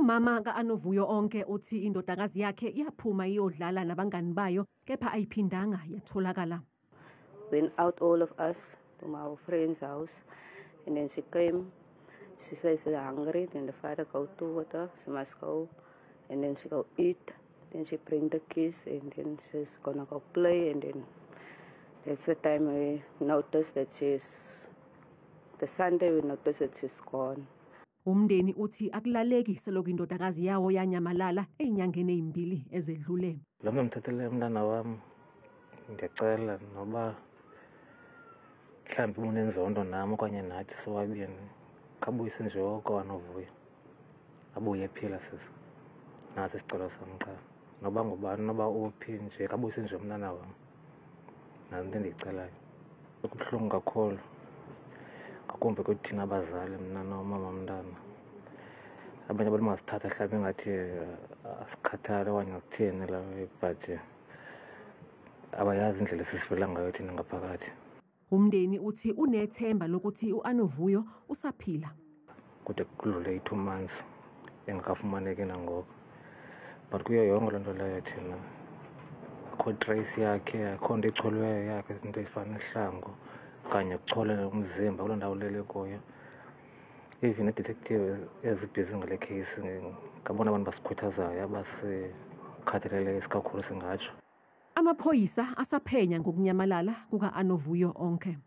Umama ka-Anovuyo Onke uthi indodakazi yakhe yaphuma iyodlala nabangani bayo, kepha ayiphindanga yatholakala. Went out, all of us, to my friend's house, and then she came. She says she's hungry. Then the father go to with her. She must go, and then she go eat. Then she bring the kids, and then she's gonna go play. And then that's the time we noticed that she's. The Sunday we noticed that she's gone. Umndeni uthi akulaleki selokhu indodakazi yawo yanyamalala ey'nyangeni ey'mbili ezedlule. Lo mntu amthathele umntana wam, ndiyacela, noba mhlawumbi unenzondo nam okanye nathi sobabini, khabuyise nje oko Anovuyo, abuye ephila sisi. Nasi isicelo sam qha, noba ngubani, noba uphi nje, kabuyise nje umntana wam. Nantso into endiyicelayo. Kubuhlungu kakhulu, ngakumbi kuthina abazali, mna nomama womntana. Abanye abantu bangasithatha mhlawumbi ingathi asikhathali okanye akutheni la, but abayazi indlela esisivela ngayo thina ngaphakathi. Umndeni uthi unethemba lokuthi u-Anovuyo usaphila. Kude kudlule i-2 months engakafumaneki nangoku, but kuyo yonke loo nto leyo thina akho trace yakhe, akho nto icholweyo yakhe, into efana nesihlangu okanye kuchole umzimba kuloo ndawo ulele kuyo. Even ii-detective ezibhizi ngale case ngabona abantu basikhuthazayo, abasikhathaleleyo isikakhulu singatsho. Amaphoyisa asaphenya ngokunyamalala kuka-Anovuyo Onke.